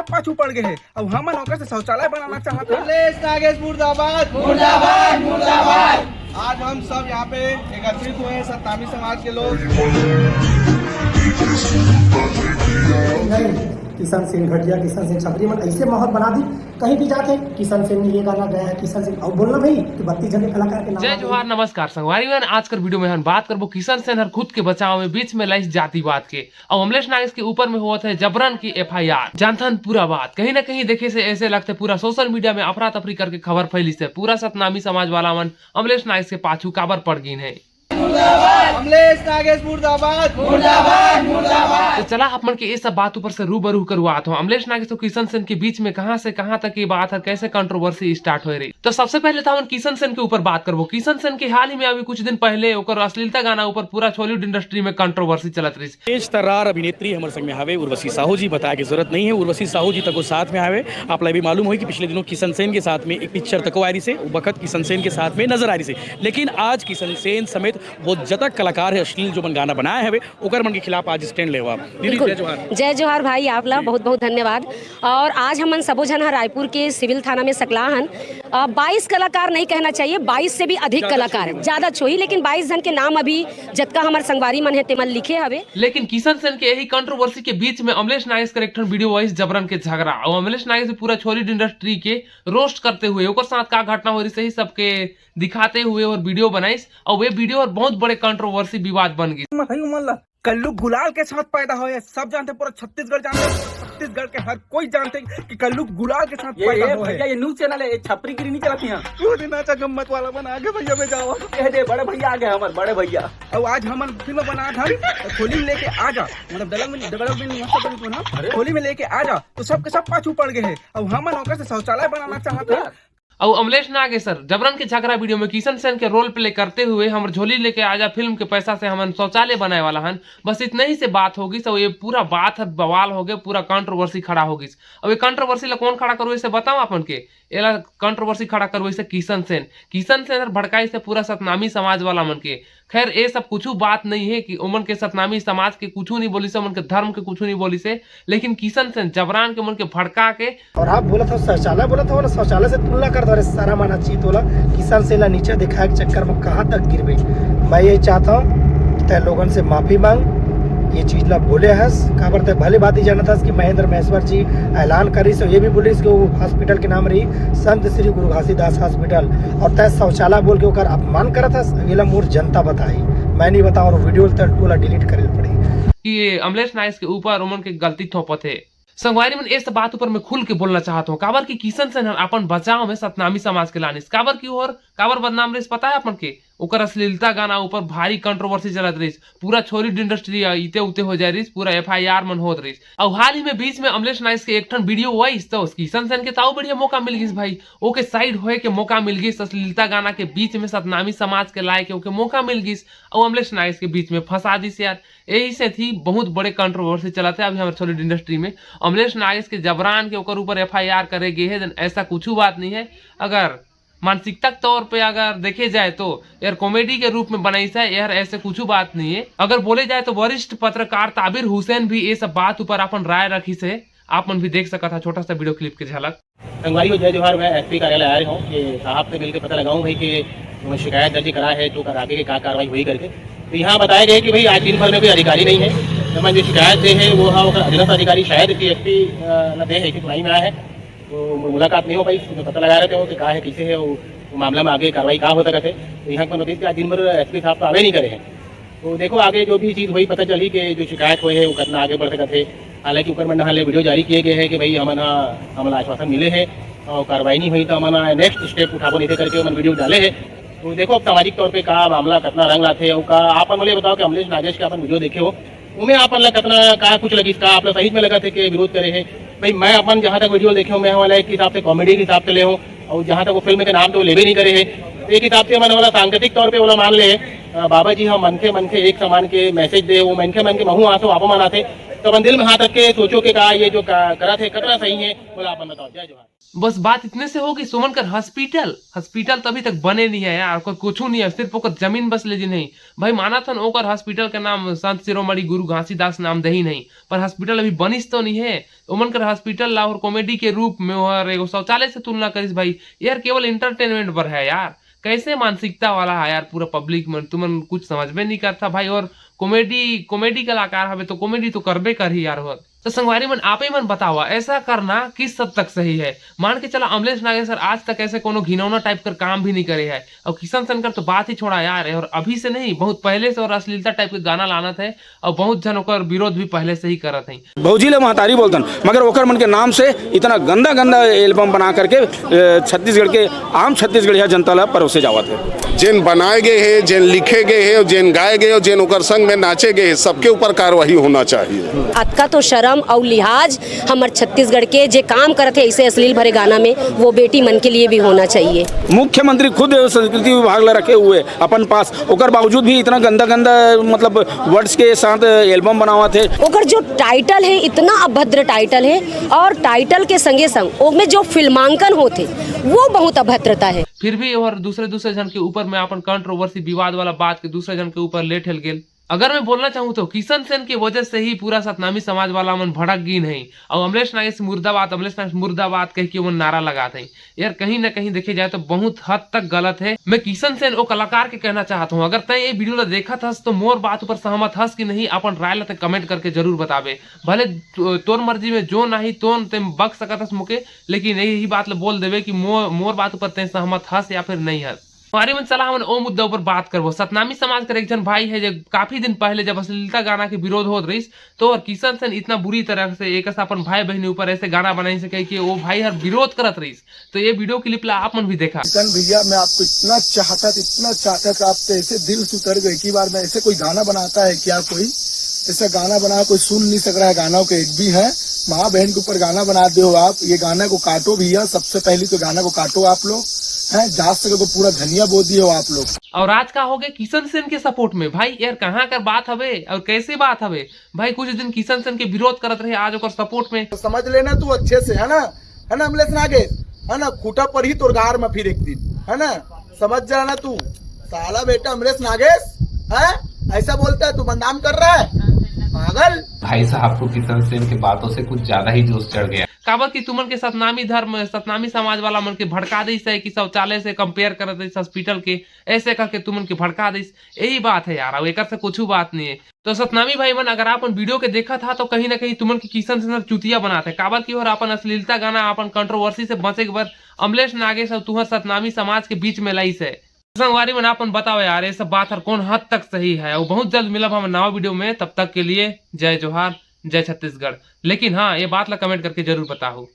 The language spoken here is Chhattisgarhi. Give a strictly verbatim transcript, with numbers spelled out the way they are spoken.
पाछू पड़ गए हैं। अब हमन ओकर से शौचालय बनाना चाहत हन। अमलेश नागेश मुर्दाबाद, मुर्दाबाद, मुर्दाबाद। आज हम सब यहाँ पे एकत्रित हुए हैं सतनामी समाज के लोग। नहीं, किशन सेन घटिया, किशन सेन छपरी मन ऐसे माहौल बना दी। कहीं भी जाके किशन सेन ने ये गाना गाया है, किशन सेन, अब बोलना भाई कि बत्तीस जन के कलाकार के नाम जय जोहार, नमस्कार संगवारी मन। आज कर वीडियो में हम बात करबो किशन सेन हर खुद के बचाव में बीच में लाइस जातिवाद के। अउ अमलेश नागेश के ऊपर में होवत हे जबरन की एफआईआर। जानथन पूरा बात, कहीं ना कहीं देखे से ऐसे लगथे पूरा सोशल मीडिया में अफरा तफरी करके खबर फैलिस हे। पूरा सतनामी समाज वाला मन अमलेश नागेश के पाछू काबर पड़ गिन हे। अमलेश नागेश मुर्दाबाद, मुर्दाबाद, मुर्दाबाद। तो चला आप मन के ये सब बात ऊपर से रूबरू करवात हो। अमलेश नागेश और किशन सेन के बीच में कहाँ से कहाँ तक ये बात है, कैसे कंट्रोवर्सी स्टार्ट हो रही। तो सबसे पहले तो हम किशन सेन के ऊपर बात करबो। किशन सेन के हाल ही में अभी कुछ दिन पहले ओकर अश्लीलता गाना ऊपर पूरा छॉलीवुड इंडस्ट्री में कंट्रोवर्सी चलत रही। तेज तर्रार अभिनेत्री हमर संग में हवे उर्वशी साहू जी, बताए के जरूरत नहीं है। उर्वशी साहू जी तको साथ में हवे। आप ला भी मालूम होई कि पिछले दिनों किशन सेन के साथ में एक पिक्चर तको आ रही से, वो बखत किशन सेन के साथ में नजर आ रही से। लेकिन आज किशन सेन समेत वो जतक कलाकार है अश्लील जो मन गाना बनाए हवे, ओकर मन के खिलाफ आज स्टैंड लेवा। दीदी, बिल्कुल। जय जोहार। जय जोहार भाई, आप ला बहुत बहुत धन्यवाद। और आज हमन सबो झन ह रायपुर के सिविल थाना में सकला हन। अ, बाईस कलाकार नहीं कहना चाहिए, बाईस से भी अधिक कलाकार है, ज्यादा छोही, लेकिन बाईस झन के नाम अभी जतका हमर संगवारी मन है तेमन लिखे हवे। लेकिन किशन सेन के यही कंट्रोवर्सी के बीच में अमलेश नागेश के एक ठन वीडियो आइस जबरन के झगड़ा, और अमलेश नागेश पूरा छॉलीवुड इंडस्ट्री के रोस्ट करते हुए ओकर साथ का घटना हो रही सही सबके दिखाते हुए और वीडियो बनाइस, और वे वीडियो और बहुत बड़े कंट्रोवर्सी विवाद बन गई। कल्लू गुलाल के साथ पैदा होए, सब जानते, पूरा छत्तीसगढ़ जानते, छत्तीसगढ़ के हर कोई जानते कि कल्लू गुलाल के साथ ये, पैदा ये होए। भैया, ये न्यूज चैनल है, ये छपरीगिरी नहीं चलाती यहाँ। वो दिन नाचा गम्मत वाला बना आगे भैया में जाओ। कह दे, बड़े भैया आ गए हमारे, बड़े भैया। अब आज हमन फिल्म बना था, खोली में लेके आ जा, मतलब डबल में, डबल में मत बोल ना, खोली में लेके आ जा, तो सबके सब पाछू पड़ गए हैं। अब हमन ओकर से शौचालय बनाना चाहत हन। और अमलेश नागेश सर जबरन के झगड़ा वीडियो में किशन सेन के रोल प्ले करते हुए हमर झोली लेके आजा फिल्म के पैसा से हमन शौचालय बनाए वाला हन, बस इतना ही से बात होगी। सब ये पूरा बात है, बवाल हो गया, पूरा कंट्रोवर्सी खड़ा होगी। अब ये कंट्रोवर्सी ला कौन खड़ा करवे से बताओ अपन के? एला कंट्रोवर्सी खड़ा करवे से किशन सेन। किशन सेन हर भड़काई से पूरा सतनामी समाज वाला मन के। खैर, ये सब कुछ बात नहीं है कि ओमन के सतनामी समाज के कुछ नहीं बोली से, ओमन के धर्म के कुछ नहीं बोली से, लेकिन किशन सेन जबरान के ओमन के भड़का के। और आप बोलत हो शौचालय, बोलत हो ना, शौचालय से तुलना कर दो। अरे शर्म आना चाहिए तोला, किशन सेन ला नीचे दिखाए के चक्कर में कहाँ तक गिरबे। मैं ये चाहता हूँ कि तय लोगन से माफी मांग, ये चीज ला बोले हस, काबर तय भली भांति जानत हस कि महेंद्र महेश्वर जी ऐलान करिस, ये भी बोलिस कि वो हॉस्पिटल के नाम रही संत श्री गुरु घासीदास हॉस्पिटल, और तय शौचालय बोल के ओकर अपमान करत हस। ये ला मोर जनता बताही, मैं नहीं बताऊँ, और वीडियो तय पूरा डिलीट करे पड़ी। कि ये अमलेश नागेश के ऊपर ओमन के गलती थोपत है। संगवारी मन, इस बात ऊपर मैं खुल के बोलना चाहत हूँ, काबर कि किशन सेन हर अपन बचाव में सतनामी समाज के लानिस। काबर कि ओहर काबर बदनाम रहिस पता है अपन के? ओकर अश्लीलता गाना ऊपर भारी कंट्रोवर्सी चलत रहिस, पूरा छॉलीवुड इंडस्ट्री इते उते हो जाए रहिस, पूरा एफआईआर मन होत रहिस। और हाल ही में बीच में अमलेश नागेश के एक ठन वीडियो आइस, तो किशन सेन के ताऊ बढ़िया मौका मिल गिस भाई, ओके साइड होए के मौका मिल गिस अश्लीलता गाना के बीच में सतनामी समाज के लाए के ओके मौका मिल गिस, और अमलेश नागेश के बीच में फंसा दिस यार। यही से थी बहुत बड़े कंट्रोवर्सी चलत है अभी हमारे छॉलीवुड इंडस्ट्री में। अमलेश नागेश के जबरान के ओकर ऊपर एफआईआर करे गए है, ऐसा कुछ बात नहीं है। अगर मानसिकता के तौर पे अगर देखे जाए तो यार कॉमेडी के रूप में बनाइस है यार, ऐसे कुछ बात नहीं है। अगर बोले जाए तो वरिष्ठ पत्रकार ताबिर हुसैन भी ये सब बात ऊपर अपन राय रखिस है, आप मन भी देख सकत हा छोटा सा वीडियो क्लिप के झलक। संगवारी हो, जय जोहार। मैं एसपी कार्यालय आ रहा हूँ कि साहब से मिलकर पता लगाऊँ भाई कि उन्होंने शिकायत दर्ज करा है तो आगे की क्या कार्रवाई हुई करके। तो यहाँ बताया गया कि भाई आज दिन भर में कोई अधिकारी नहीं है, तो मैं जो शिकायत दे है वो हाँ ओकर अधीनस्थ अधिकारी शायद डीएसपी न दे है कि सुनाई में आया है, तो मुलाकात नहीं हो पाई, उसमें पता लगा रहे थे कि क्या है, कैसे है वो, वो मामला में आगे कार्रवाई क्या हो सकत है। तो यहाँ पर नोटिस आज दिन भर एसपी साहब तो आवे नहीं करे हैं। तो देखो आगे जो भी चीज होई पता चली कि जो शिकायत होए है वो कितना आगे बढ़ सकत है। हालांकि ऊपर मन हाले वीडियो जारी किए गए हैं कि भाई हमन हा हमला आश्वासन मिले है और कार्रवाई नहीं हुई तो हमन नेक्स्ट स्टेप उठाबो नहीं करके हमन वीडियो डाले है। तो देखो अब सामाजिक तौर पे का मामला कितना रंग लाथे और का आप मन ये बताओ कि अमलेश नागेश के अपन वीडियो देखे हो, उमें आप मन ला कितना का कुछ लगिस, का आप ला सही में लगत है कि विरोध करे है? भाई मैं अपन जहाँ तक वीडियो देखे हूँ मैं वाला एक हिसाब से कॉमेडी के हिसाब से ले हूँ और जहाँ तक वो फिल्म के नाम तो लेवे नहीं करे है, एक हिसाब से हमन वाला सांकेतिक तौर पे वाला मान ले है। अ, बाबा जी हम मनखे मनखे एक समान के मैसेज दे, वो मनखे मन के महू आंसू आप मन आथे। तो अपन दिल में हाथ रख के सोचो कि का ये जो का-, करत हे, कतना सही हे, बोला अपन बताओ। जय जोहार। बस बात इतने से होगी, ओमन कर हॉस्पिटल, हॉस्पिटल तो अभी तक बने नहीं है यार, कोई कुछ नहीं है, सिर्फ ओकर जमीन बस ले दिन है। भाई मानत हन ओकर हॉस्पिटल के नाम संत शिरोमणि गुरु घासीदास नाम दे ही नहीं, पर हॉस्पिटल अभी बनिस तो नहीं है। ओमन कर हॉस्पिटल ला और कॉमेडी के रूप में और एगो शौचालय से तुलना करिस भाई, यार केवल एंटरटेनमेंट बर है यार। कैसे मानसिकता वाला है यार पूरा पब्लिक मन, तुमन कुछ समझ में नहीं करता भाई। और कॉमेडी, कॉमेडी कलाकार हवे तो कॉमेडी तो करबे करही यार। हो तो संगवारी मन, आप ही मन बतावा, ऐसा करना किस हद तक सही है? मान के चला, अमलेश नागेश सर आज तक ऐसे कोनो घिनौना टाइप कर काम भी नहीं करे है, और किशन सेन कर तो बात ही छोड़ा यार। और अभी से नहीं, बहुत पहले से और अश्लीलता टाइप के गाना लानत है, और बहुत झन ओकर विरोध भी पहले से ही करत है। भौजी ले महतारी बोलतन, मगर ओकर मन के नाम से इतना गंदा गंदा एल्बम बना करके, अ, छत्तीसगढ़ के आम छत्तीसगढ़िया जनता ला परोसे जावत है। जेन बनाए गए हे, जेन लिखे गए हे, जेन गाए गए हे, जेन ओकर संग में नाचे गए हे, सबके ऊपर कार्रवाई होना चाहिए। अतका तो शर्म और लिहाज हमर छत्तीसगढ़ के जे काम करत हे ऐसे अश्लील भरे गाना में, वो बेटी मन के लिए भी होना चाहिए। मुख्यमंत्री खुद संस्कृति विभाग ला रखे हुए अपन पास, ओकर बावजूद भी इतना गंदा गंदा, मतलब, वर्ड्स के साथ एल्बम बनावत है। ओकर जो टाइटल है, इतना अभद्र टाइटल है, और टाइटल के संगे संग ओमे जो फिल्मांकन होत हे, वो बहुत अभद्रता है। फिर भी और दूसरे दूसरे जन के ऊपर में अपन कंट्रोवर्सी, विवाद वाला बात के दूसरे जन के ऊपर ले ठेल गेल। अगर मैं बोलना चाहूँ तो किशन सेन के वजह से ही पूरा सतनामी समाज वाला मन भड़क गीन है, और अमलेश नागेश मुर्दाबाद, अमलेश नागेश मुर्दाबाद कह के वो नारा लगात है। यार कहीं ना कहीं देखे जाए तो बहुत हद तक गलत है। मैं किशन सेन ओ कलाकार के कहना चाहत हूँ, अगर तय ये वीडियो ला देखत हस तो मोर बात ऊपर सहमत हस कि नहीं, अपन राय ला तय कमेंट करके जरूर बताबे। भले तो-, तोर मर्जी में जो नहीं तोन ते बक सकत हस मुके, लेकिन यही बात ला बोल देबे कि मो-, मोर बात ऊपर तय सहमत हस या फिर नहीं हस। अरे मन, चला हमन ओ मुद्दा ऊपर बात करबो। सतनामी समाज कर एक झन भाई है, जो काफी दिन पहले जब अश्लीलता गाना के विरोध होत रहिस, तो और किशन सेन इतना बुरी तरह से एक अपन भाई बहनी ऊपर ऐसे गाना बनाई से कह के वो भाई हर विरोध करत रहिस। तो ये वीडियो क्लिप ला आप मन भी देखा। किशन भैया, मैं आपको इतना चाहता था, इतना चाहता था, आप तो ऐसे दिल से उतर गए। एक ही बार में ऐसे कोई गाना बनाता है क्या? कोई ऐसा गाना बना, कोई सुन नहीं सक रहा है, गाना को एक भी है। माँ बहन के ऊपर गाना बना दे हो आप, ये गाना को काटो भैया, सबसे पहले तो गाना को काटो आप लोग, हैं, जा सके तो पूरा धनिया बो दिए हो आप लोग। और आज का हो गए किशन सेन के सपोर्ट में? भाई यार, कहाँ कर बात हवे और कैसे बात हवे? भाई कुछ दिन किशन सेन के विरोध करत रहे, आज ओकर सपोर्ट में। तो समझ लेना तू अच्छे से, है ना, है ना अमलेश नागेश, है ना, खूटा पर ही तोर गार में फिर एक दिन, है ना, समझ जाना तू। साला बेटा अमलेश नागेश, है, ऐसा बोलता है तू, बदनाम कर रहा है, पागल। भाई साहब को किशन सेन की बातों से कुछ ज्यादा ही जोश चढ़ गया। काबर कि तुमन के सतनामी धर्म, सतनामी समाज वाला मन के भड़का दिस है कि शौचालय से कंपेयर करत दिस हॉस्पिटल के, ऐसे करके तुमन के भड़का दिस। यही बात है यार, अब एकर से कुछ बात नहीं है। तो सतनामी भाई मन, अगर आप मन वीडियो के देखत हा तो कहीं ना कहीं तुमन के किशन सेन चुतिया बनात है, काबर कि ओहर अपन अश्लीलता गाना, अपन कंट्रोवर्सी से बचे के बर अमलेश नागेश और तुहर सतनामी समाज के बीच में लाइस है। संगवारी मन, आप मन बताओ यार, ये सब बात हर कौन हद तक सही है? और बहुत जल्द मिलब हम नवा वीडियो में, तब तक के लिए जय जोहार, जय छत्तीसगढ़। लेकिन हाँ, ये बात ला कमेंट करके जरूर बताओ।